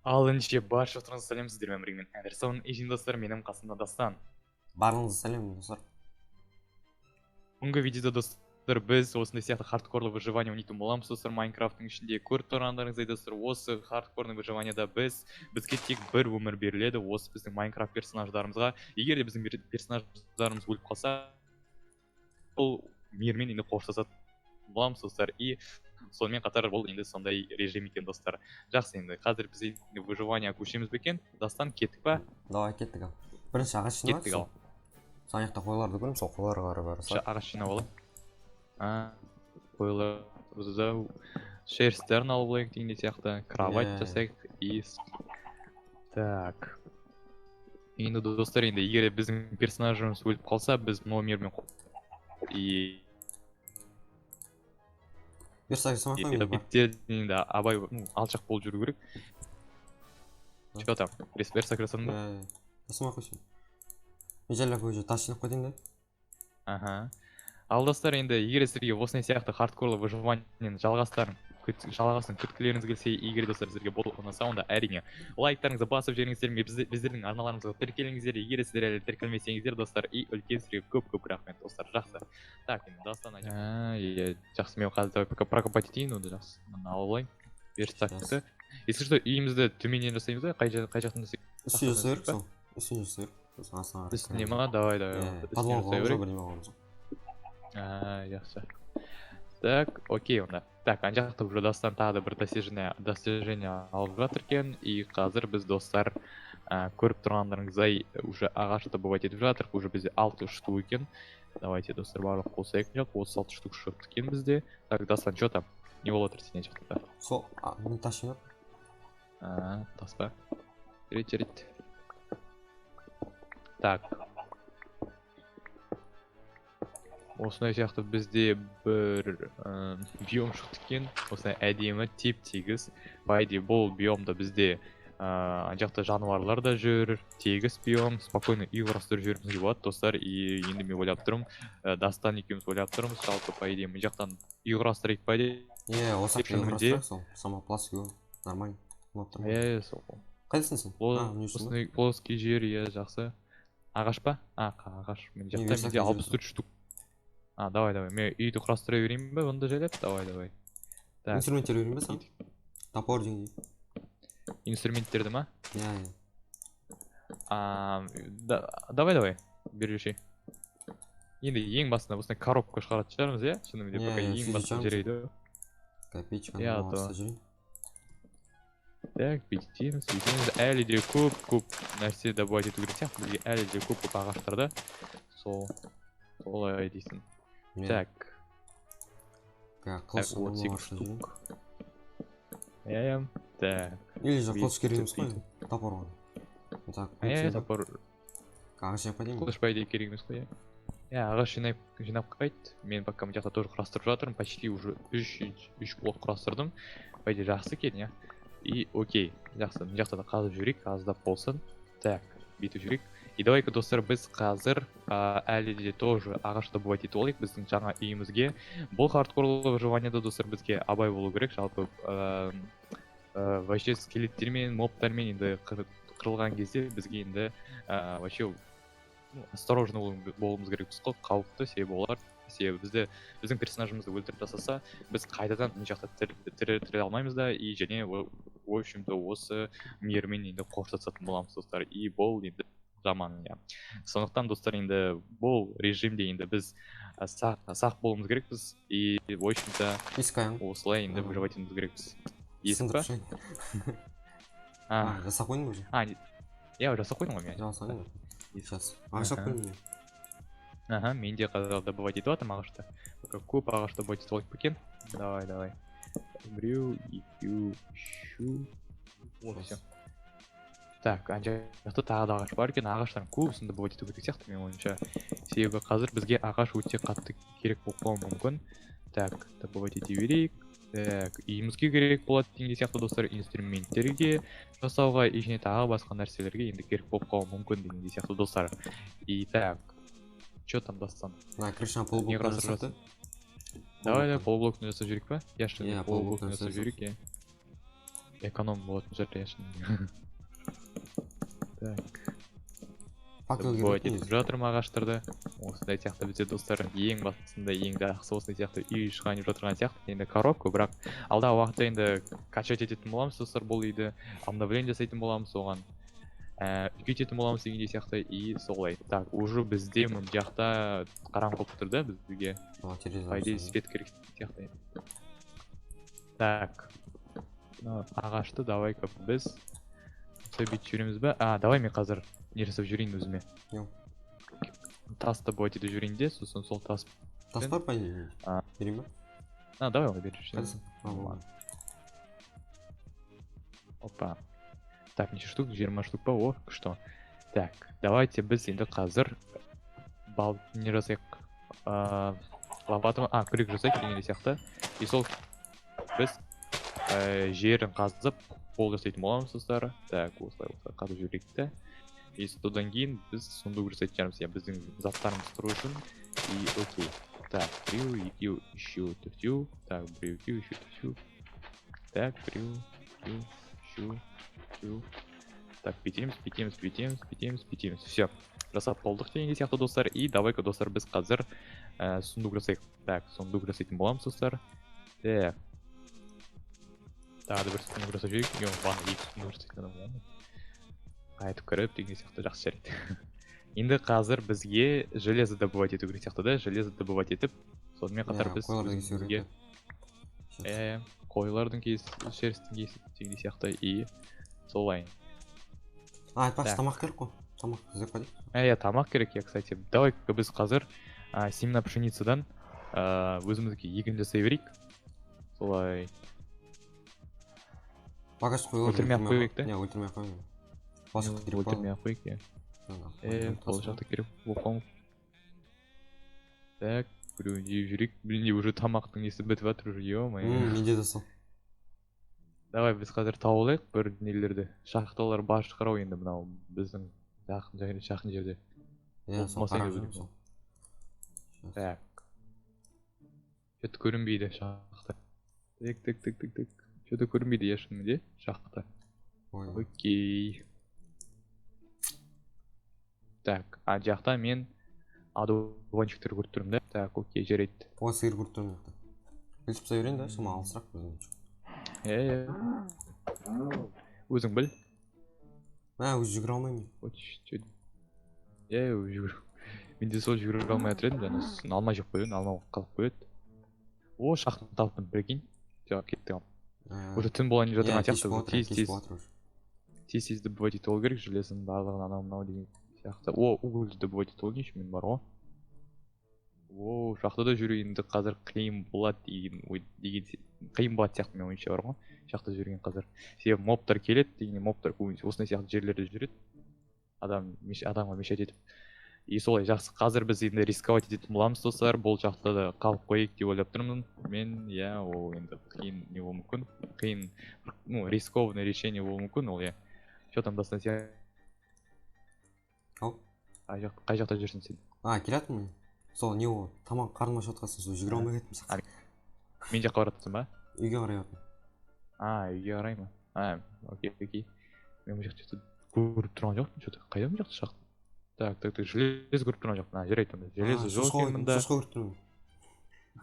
Ал ендеше, барша жұртыңызға сәлем! Сіздермен бірге мен, Андерсон, и достар, менің қасымда Дастан. Барлығыңызға сәлем, достар. Бүгінгі видеода, достар, біз осындай сияқты хардкорлы выживание ойнайтын боламыз, достар, Майнкрафттың ішінде. Көріп тұрғандарыңыздай, достар, осы хардкорный выживанияда бізге тек бір өмір беріледі осы біздің Майнкрафт персонаждарымызға. Егер де біздің персонаждарымыз өліп қалса, бұл мирмен енді қоштасатын боламыз, достар. И сонымен қатар бұл енді сондай режим екен, достар. Жақсы, енді қазір біз енді выживание көшеміз бе екен, Дастан? Кеттік па? Давай, кеттік. Ал бірінші ағаш жинап. Кеттік, ал. Сол жақта қойларды көрдім, сол қойларға қарай бара Ша, ағаш жинап алайық. А, қойларымызды, шерсттерін алып алайық дегендей сияқты, кровать жасайық. И так, енді, достар, енді егер де біздің персонажымыз өліп қалса, біз мынау мирмен и Верстак жасамай ақ қой, менде бар. Беттерден енді абай, ну, алшақ болып жүру керек. Че там, верстак жасадың ба? Иә, жасамай ақ қойсын, мен жайлап уже тас жинап қайтайын да. Аха. Ал, достар, енді егер сіздерге осындай сияқты хардкорлы выживаниенің жалғасын күткілеріңіз келсе, егер, достар, сіздерге бұл ұнаса, онда, әрине, лайктарыңызды басып жіберіңіздер мен біздердің арналарымызға тіркеліңіздер, егер сіздер әлі тіркелмесеңіздер, достар. И үлкен сіздерге көп көп рахмет, достар. Жақсы, так, енді Дастан, иә, жақсы, мен қазір, давай, пока прокопать етейін онда. Жақсы, мына алып алайын верстакты. Если что, үйімізді төменнен жасаймыз ба, қай жақтан жасайық? Үстіне жасай берейік, сол үстіне жасай берейік, сосын астына қарай. Үстіне ма? Давай, давай. Иә. Үстіне Подвал жасай қыламыз ғой, берейік. бірдеме қыламыз ғой. А, жақсы. Так, окей, онда. Так, ана жақта уже Дастан тағы да бір достижение алып жатыр екен. И қазір біз, достар, көріп тұрғандарыңыздай, уже ағаш добывать етіп жатырмық. Уже бізде алты штук екен. Давайте, достар, барлық қосайық. Жоқ, 36 штук шығыпты екен бізде. Так, Дастан, че там? Не болып жатыр сен жақта? Сол, мен тас жинап. А, тас па? Жарайды, жарайды. Так. Осындай сияқты бізде бір биом шықты екен. Осындай әдемі, теп тегіс. По идее, бұл биомда бізде ана жақта жануарлар да жүр, тегіс биом, спокойно үй құрастырып жіберуімізге болады, достар. И енді мен ойлап тұрмын, Дастан екеуміз ойлап тұрмыз, жалпы, по идее, мына жақтан үй құрастырайық па деп. Иә, осы Деп жақта үй шынымен құрастырайық, сол самопласт нормально ұнап тұр. Иә, сол. Қайдасың сен? А, мына жерсің ба? Осындай плоский жер, иә, жақсы. Ағаш па? А, ағаш. Мына Не, жақта верстак менде мына алпыс жерде. төрт штук. А, давай, давай. Мен үйді құрастыра берейін бе онда жайлап? Давай, давай. Так. Инструменттер берейін бе саған? Топор дегендей. Инструменттерді ма? Иә. А, да, давай, давай. Беруші. Енді ең басында осындай коробка шығаратын шығармыз, иә? Шынымен де, Иә, пока иә, ең сөйтіп басында шығармыз. жарайды. Копеечканы Иә, алып то. жіберейін. Так, бүйтеміз, бүйтеміз. Әлі де көп көп нәрсе добывать ету керек сияқты бізге, әлі де көп көп ағаштарды. Сол, солай дейсің. Иә. Так. Так, Так, қылыш 38 штук. Иә. Так. Или же қылыш керек емес қой, Бүйтіп. топор ғой. Так, Иә, бүйтейін ба? топор. Ағаш жинап қайтайын ба? Қылыш, по идее, керек емес қой, иә. Иә, ағаш жинап қайт. Мен пока мына жақта тоже құрастырып жатырмын. Почти уже үш блок құрастырдым. По идее, жақсы екен, иә. И окей, жақсы. Мына жақта да қазып жіберейік, аздап болсын. Так, бүйтіп жіберейік. И давай-ка, достар, біз қазір әлі де тоже ағаш добывать етіп алайық біздің жаңа үйімізге. Бұл хардкорлы выживанияда, достар, бізге абай болу керек. Жалпы, вообще скелеттермен, мобтармен енді қырылған кезде бізге енді вообще, ну, осторожно болуымыз керекпіз қой, қауіпті, себебі олар, себебі бізді, біздің персонажымызды өлтіріп тастаса, біз қайтадан мына жақта тіріле алмаймыз да, и және в общем-то осы мирмен енді қоштасатын боламыз, достар. И бұл енді жаман, иә. Сондықтан, достар, енді бұл режимде енді біз сақ болуымыз керекпіз и, в общем-то, Есік аяғын. осылай енді выживать етуіміз керекпіз. Есік Сындырып па? тастайын. А, А, жасап қойдың ба уже? А, иә, жасап қойдым ғой мен. Жасап қойдың ба? Есік. Сейчас. Ағаш алып Аха. келдім мен. Аха, мен де қазір добывать етіп жатырмын ағашты. Пока көп ағаш добывать етіп алайық екен. Давай, давай. Біреу, екеу, үшеу. О, Сейчас. все. Так, ана жақта тағы да ағаш бар екен. Ағаштардың көбісін добывать ету керек сияқты менің ойымша. Себебі қазір бізге ағаш өте қатты керек болып қалуы мүмкін. Так, добывать ете берейік. Так, үйімізге керек болады деген сияқты, достар, инструменттерге жасауға и және тағы басқа нәрселерге енді керек болып қалуы мүмкін дегендей сияқты, достар. И так, че там, Дастан? Мына крышаны полублоктан Не құрастырып жасап та. Давай, давай, полублоктан жасап жіберейік па? Иә, шын, Иә, полублоктан полублоктан жасап жасап. жіберейік, иә. Эконом болатын шығар, иә, шынымен. Так. Факел керек Добывать етіп негізі. жатырмын ағаштарды. Осындай сияқты бізде, достар, ең бастысында, ең жақсы осындай сияқты үй шығайын деп жатырған сияқты. Енді коробка, бірақ алдағы уақытта енді качать ететін боламыз, достар, бұл үйді. Обновление жасайтын боламыз оған. Үлкейтетін боламыз дегендей сияқты, и солай. Так, уже бізде мына жақта қараңғы болып тұр да бізге. Ана терезе По идее, ашсаң. свет керек сияқты. Так. Мына ағашты давай-ка біз осылай бүйтіп жібереміз ба? А, давай мен қазір не жасап жіберейін өзіме. Не? Тасты добывать етіп жіберейін де, сосын сол тас. Тас бар, по идее. А. Берейін ба? А, давай, ой, бері жіберейін. Қайдасың? А, болды. Опа. Так, неше штук? 20 штук па? О, күшті. Так, давайте біз енді қазір бал не жасайық? Лопата, а, күрек жасайық деген сияқты. И сол біз жерін қазып, пол жасайтын боламыз, достар. Так, осылай осылай қазып жіберейік те. И содан кейін біз сундук жасайтын шығармыз, иә, біздің заттарымыз тұру үшін. И окей. Так, біреу, екеу, үшеу, төртеу. Так, біреу, екеу, үшеу, төртеу. Так, біреу, екеу, үшеу, төртеу. Так, бүйтеміз, бүйтеміз, бүйтеміз, бүйтеміз, бүйтеміз. Все. Жасап болдық дегендей сияқты, достар. И давай-ка, достар, біз қазір сундук жасайық. Так, сундук жасайтын боламыз, достар. Так. Тағы да бір сундук жасап жіберейік. Жоқ, бағана екі сундук жасайтын адам боламын. Қайтып кіріп деген сияқты, жақсы, жарайды. Енді қазір бізге железо добывать ету керек сияқты да, железо добывать етіп, сонымен қатар Иә, біз қойларды кесу керек өзімізге та. Сейчас. Қойлардың кес, шерстін кесіп дегендей сияқты, и солай. А, айтпақшы, Так. тамақ керек қой. Тамақ іздеп қайтайық. Иә, тамақ керек, иә, кстати. Давай біз қазір семена пшеницадан өзімізге егін жасай берейік. Солай. Пока что қойларды Өлтірмей ақ қояйық та? Иә, өлтірмей ақ қояйық. Болашақта керек болады. Өлтірмей ақ қояйық, иә. Ана, тас бар. Болашақта керек болып қалуы мүмкін. Так, біреуін жеп жүрейік. Менде уже тамақтың несі бітіп жатыр уже, ё-моё. Менде де сол. Давай біз қазір тауып алайық бір нелерді. Шахталар бар шығар ау енді мынау біздің жақын жерде. Иә, сол Болмаса қарап енді жүрмін өзім. сол. Сейчас. Так. Что-то көрінбейді шахта. Так, так, так, так, так. Что-то көрінбейді, иә, шынымен де шахта. Ой. Окей. Так, а жақта мен одуванчиктер көріп тұрмын да. Так, окей, жарайды. Ой, сиыр көріп тұрмын мына жақта. Өлтіріп тастай берейін да, шама алысырақ бізден. Иә, иә. Өзің біл. Мә, өзі жүгіре алмаймын. Вот чё. Иә, жүгір. Мен де сол жүгіре алмай жатыр едім, жаңа сосын алма жеп қойдым, алма қалып қояды. О, шахтаны таптым, прикинь. Всё, кеттік ал. Уже түн болайын деп Иә, жатырған кеш сияқты. болып жатыр, Тез кеш тез болып жатыр уже. тез тез добывать етіп алу керек железоның барлығын, анау мынау деген сияқты. О, угольді добывать етіп алайын еще мен бар ғой. О, шахтада жүру енді қазір қиын болады деген ой, деген қиын болады сияқты менің ойымша бар ғой. Шахтада жүрген қазір. Себебі мобтар келеді деген, мобтар көбінесе осындай сияқты жерлерде жүреді. Адамға мешать етіп. И солай, жақсы, қазір біз енді рисковать ететін боламыз, достар. Бұл жақта да қалып қояйық деп ойлап тұрмын. Мен, иә, ол енді қиын не болуы мүмкін. Қиын, ну, рискованное решение болуы мүмкін ол, иә. Чё там, Дастан, сен Ау. Қай жақта жүрсің сен? А, келе жатырмын мен. Сол не ол, тамақ қарным ашып жатқан соң сол жүгіре алмай кеттім А, сақ. мен жаққа баратсың ба? Үйге қарай жатырмын. А, үйге қарай ма? А, окей, окей. Мен бұл жақта что-то көріп тұрған жоқпын, что-то. Қайда бұл жақта шахта? Так, так, так, железо көріп тұрған жоқпын. А, жарайды онда. Железо А, жоқ шошқа екен мында. Шошқа көріп тұрмын.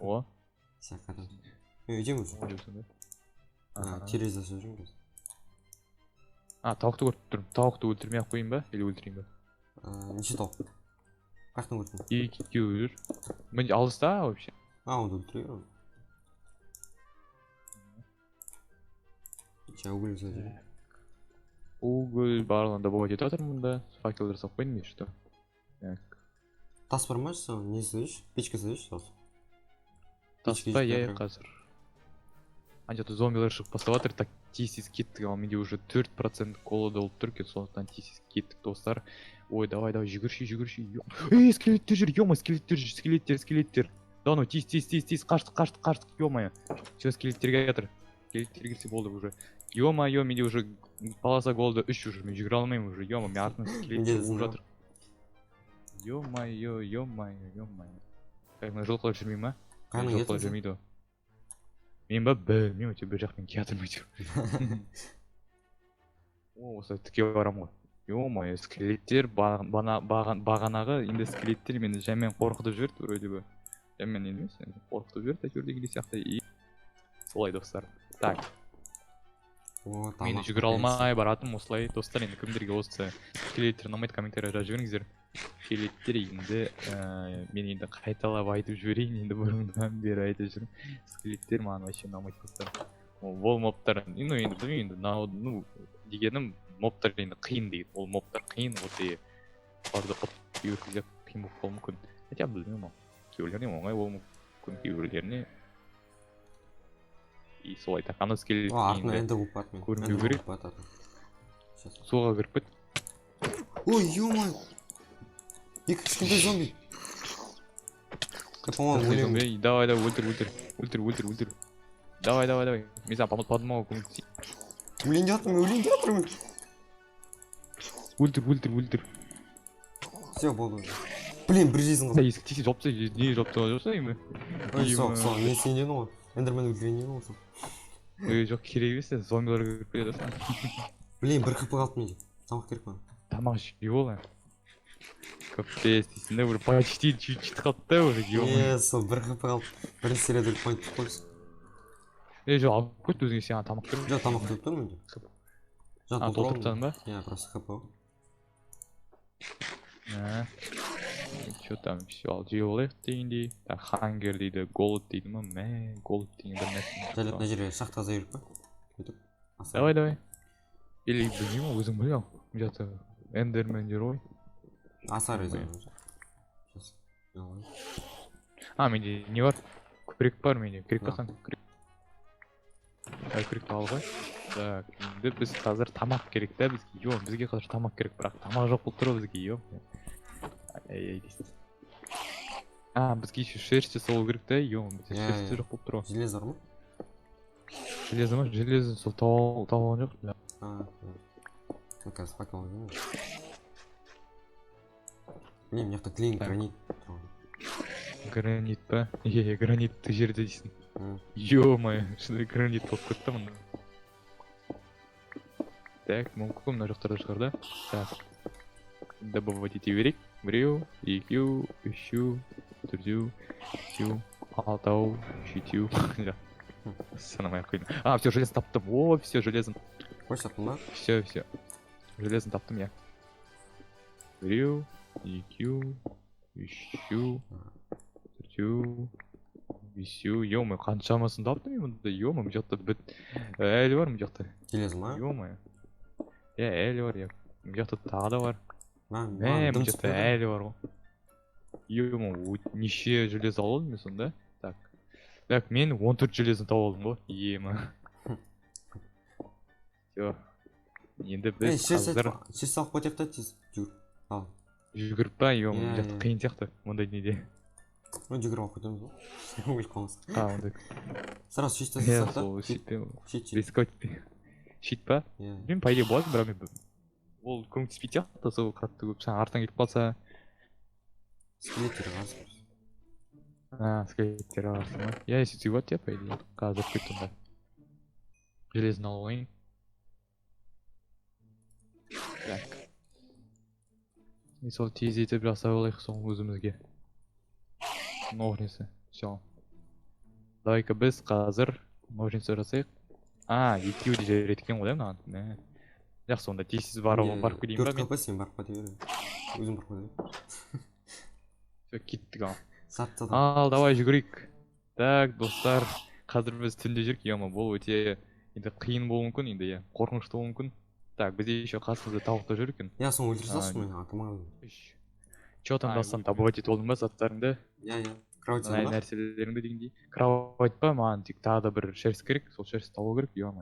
О. Сен қайда? Мен үйдемін уже. Жүрсің бе? А, Аха. терезе ашып жүрмін қазір. А, тауықты көріп тұрмын. Тауықты өлтірмей ақ қояйын ба? Или өлтірейін ба? Неше тауық? Қай жақтан көрдің? Екеуі жүр. Міне, алыста вообще. А, онда өлтіре бер оны. Сейчас уголь жасап жіберейін. Уголь барлығын добывать етіп жатырмын мұнда. Факел жасап қойдым, если что. Так. Тас бар ма, сол не жасайшы? Печка жасайшы сол. Тас Печка па, жетпей иә, жатыр. қазір. Ана жақта зомбилар шығып бастап жатыр. Так, тез тез кеттік. Ал менде уже 4% голода болып тұр екен, сондықтан тез тез кеттік, достар. Ой, давай, давай, жүгірші, жүгірші. Ей, скелеттер жүр, ё, скелеттер жүр, скелеттер, скелеттер. Да, ну, тез, тез, тез, тез, қаштық, қаштық, қаштық, ё-моё. Все, скелеттер келе жатыр. Скелеттер келсе болды уже. Ё-моё, менде уже полоса голода 3 уже, мен жүгіре алмаймын уже, ё, мен артымнан скелеттер Менде қуып де жатыр. Ё-моё, ё-моё, ё-моё. Так, мына жылқылар жүрмей ма? Қаяқтан Жылқылар келдің сен? жүрмейді ғой. Мен ба, білмеймін, әйтеуір бір жақпен келатырмын әйтеуір. О, осылай тіке барамын ғой. Ё-моё, скелеттер бағанағы енді скелеттер мені жаймен қорқытып жіберді вроде бы. Жаймен емес, енді қорқытып жіберді әйтеуір дегендей сияқты. И солай, достар. Так, О, мен тамақ. жүгіре алмай баратырмын осылай. Достар, енді кімдерге осы скелеттер ұнамайды, комментарий жазып жіберіңіздер. Скелеттер енді мен енді қайталап айтып жіберейін, енді бұрыннан бері айтып жүрмін. Скелеттер маған вообще ұнамайды, достар. Ол мобтар, ну енді білмеймін енді, мынау, ну дегенім, мобтар енді қиын деген. Ол мобтар қиын, вот и оларды кейбір кезде қиын болып қалуы мүмкін. Хотя білмеймін, ол кейбіреулеріне оңай болуы мүмкін, кейбіреулеріне и солай. Так, ана скелет О, артынан енді эндер болып барады мен. көрінбеу Эндер керек. болып барады артынан. Сейчас. Суға кіріп кет. Ой, ё-моё! Екі кішкентай зомби. Я, по-моему, өлемін. Ей, давай, давай, өлтір, өлтір, өлтір, өлтір, өлтір. Давай, давай, давай. Мен саған подмогу, көмектесейін. Өлейін деп жатырмын, өлейін деп жатырмын. Өлтір, өлтір, өлтір. Все, болды уже. Блин, бір жизнь Да, қалды. есік тисе жауып тастай, не жауып тастаған жоқсың енді? Ой, сол, Ема. сол, мен сен дедің ғой. Эндермен өлтірейін дедің ғой сол. Ей, жоқ, керек емес, сен зомбилар кіріп келе жатсың. Блин, бір хп қалды менде. Тамақ керек маған. Тамақ жеп ал. Капец дейсің да, уже почти чуть-чуть қалды да уже, ё. Е, сол бір хп қалды. Бірінші серияда өліп қойып қойыпсың. Ей, жоқ, алып кет өзіңе, саған тамақ керек. Жоқ, тамақ толып тұр менде. Хп. Жоқ, А, толтырып тастадың ба? Иә, просто хп. А. Че там, все, ал жеп алайық дегендей. Так, hunger дейді, голод дейді ма? Мә, голод деген бір нәрсе. Жайлап мына жерге шахта қаза керек па? Өйтіп. Давай, давай. Или білмеймін, өзің біл ал. Мына жақта эндермендер ғой. Асар өзі. Ой. Сейчас. Давай. А, менде не бар? Күрек бар менде. Күрек На. басам. Күрек. Ай, күректі ал ғой. Так, енді біз қазір тамақ керек та бізге. Ё, бізге қазір тамақ керек, бірақ тамақ жоқ болып тұр ғой бізге, ё. Ай, ай, дейсің. А, бізге еще шерсть жасау керек та, ё, бізде Иә, шерсть иә. жоқ болып тұр ғой. Железо бар ма? Железо ма? Железо сол тауып алған жоқ. А, иә. Ну, қазір факел алайын. Блин, мына жақта клин, Так. гранит тұрған. Гранит па? Е, гранитті жерде дейсің. М. Ё-моё, шынымен гранит болып кетті мында. Так, мүмкін мына жақтарда шығар да. Так. Добывать ете берейік. Біреу, екеу, үшеу, төртеу, бесеу, алтау, жетеу. Жоқ. Санамай ақ қояйын. А, все, железо таптым. О, все, железо. Қойшы, таптың ба? Все, все. Железо таптым я. Біреу, екеу, үшеу, төртеу, бесеу. Ё-моё, қаншамасын таптым мен мұнда? Ё-моё, мына жақта біт. Әлі бар мына жақта. Железо ма? Ё-моё. Иә, әлі бар, иә. Мына жақта тағы да бар. Мә, Мә, маған мына дым жақта түспеді. әлі бар ғой. Ё-моё, неше железо алдым мен сонда? Так. Так, мен 14 железо тауып алдым ғой. Ема. Все. Енді Ей, біз шерсть қазір шерсть алып кетейік та тез жүгір. Ал. Жүгіріп па, ё, мына Иә, жақта иә. қиын сияқты мұндай неде. Ну, жүгіріп алып кетеміз ғой. Өліп қалмасақ. А, ондай. Сразу шерсть Иә, тастасақ та. сол Щит, щитпен щит, щит. рисковать етпей. Щит па? Иә. Білмеймін, по идее болады, бірақ мен ол көмектеспейтін сияқты, сол қатты көп саған артынан келіп қалса. Скелеттер қарсы. А, скелеттер қарсы ма? Иә, сөйтсек болады, иә, по идее. Қазір кет онда. Железін алып алайын. Так. И сол тездетіп жасап алайық сол өзімізге. Ножницы. Все. Давай-ка біз қазір ножницы жасайық. А, екеуі де жарайды екен ғой, да, мынаған? Мә. Жақсы, онда тез барып барып келейін ба Төрт мен? хп, сен барып қайта бер. Өзің барып қайта бер. Все, кеттік ал. Сат сат. Ал, давай жүгірейік. Так, достар, қазір біз түнде жүрік, ема, бұл өте енді қиын болуы мүмкін, енді иә, қорқынышты болуы мүмкін. Так, бізде еще қасымызда тауық та жүр екен. Иә, соны өлтіре салшы А, мені, атамаған. Үш. Че там, Ай, Дастан, өлтірдім. добывать етіп алдың ба заттарыңды? Иә, иә. Кровать Мына ба? нәрселеріңді дегендей. Кровать па? Маған тек тағы да бір шерсть керек, сол шерсть табу керек, ё.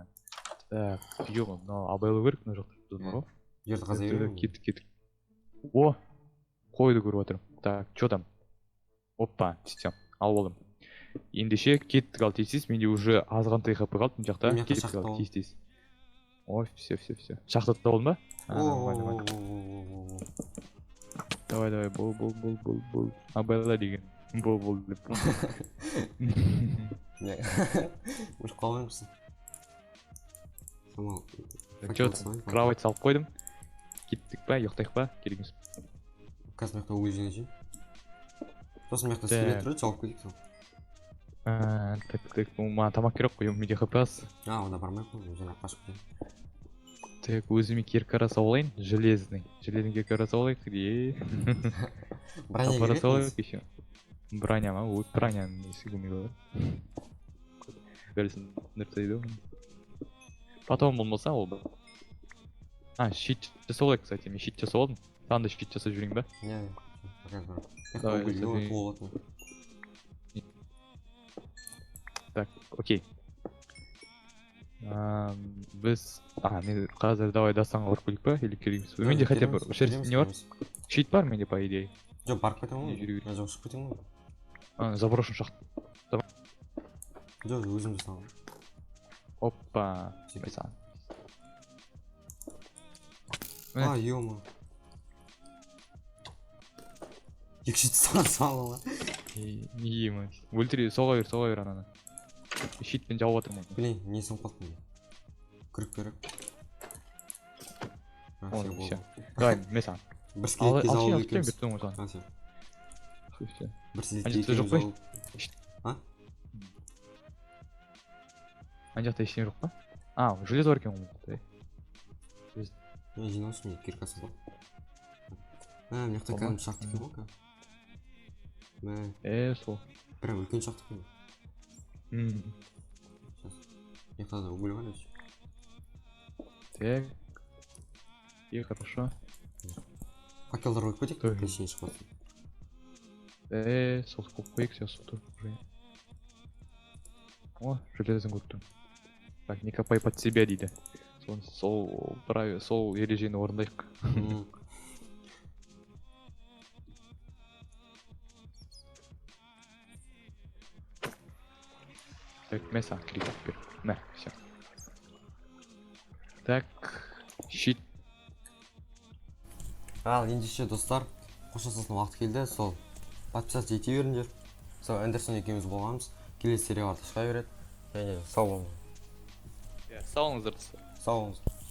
Так, ё, мынау абайлау керек мына жақта бар ғой. Жерді қаза беремін. Кеттік, кеттік. О, қойды көріп жатырмын. Так, че там? Опа, все, алып алдым. Ендеше кеттік ал тез тез, менде уже азғантай хп қалды мына жақта. Мына жақта Кеттік шахта ал ал. тез тез. Ой, все, все, все. Шахта тауып алдың ба? А, О, нормально, нормально. Давай, давай, бол, бол, бол, бол, бол. Абайла деген. Бол, бол деп. Не, өліп қалмаймысың? Шамал. Че там, кровать салып қойдым. Кеттік па, ұйықтайық па? Керек емес. Қазір мына жақта уголь жинай. Сосын мына жақта скелет тұрады, жауып кетейік сол. Так, так, маған тамақ керек қой, менде хп аз. А, онда бармай ақ қой, жаңа қашып кетемін. Так, өзіме кирка жасап алайын, железный. Железный кирка жасап алайық. Е. Броня Топор керек жасап алайық негізі. еще. Броня ма? Ой, броняның несі көмегі бар. Бәрісін ғой. Потом болмаса ол. А, щит жасап алайық, кстати, мен щит жасап алдым. Саған да щит жасап жіберейін ба? Иә, иә. Қазір барамын. Мына Давай, жақта уголь жасап толып жатыр. Так, окей. Біз, мен қазір давай Дастанға барып келейік па, или керек емес пе? Менде хотя бы шерсть не бар? Щит бар менде, по идее. Жоқ, барып кетемін Не ғой. жүре берейін. Жоқ, шығып кетемін ғой. А, заброшен шахт. Жоқ, өзім жасағанмын. Опа. Сөйтіп. Саған. Міне. А, ё-моё. Екі щит салып алған. Ема. Өлтіре, соға бер, соға бер ананы. Щитпен жауып жатырмын. Блин, не сынып қалды менде. Күрік керек. А, Оны, всё, всё. болды. Давай, мен саған. Бір Ал, скелетке ал, жауып алып екеуміз. беріп тұрмын ғой саған. А, всё. Всё. Бір скелетке Ана жақта екеуміз жоқ қой? жауып. А? Ана жақта ештеңе жоқ па? А, железо бар екен ғой. Мен жиналшы, менде киркасы бар. Мә, мына жақта Болма. кәдімгі шахта екен ғой кәдімгі. Мә, Сол. прям үлкен шахта екен. Сейчас. Мына жақта да уголь бар еще. Так. И хорошо. Факелдар қойып кетейік, Так. ештеңе шықпасын. Сол қойып қояйық, всё, сол тұр уже. О, железо көріп тұрмын. Так, не копай под себя дейді. Сол, правило, сол ережені орындайық. Так, мә саған крик бер. Мә, всё. Так, щит. Ал ендеше, достар, қоштасатын уақыт келді. Сол, подписаться ете беріңдер. Сол, Андерсон екеуміз болғанбыз. Келесі серияларда шыға береді. Және сау болыңыздар. Иә, сау болыңыздар, достар. Сау болыңыздар.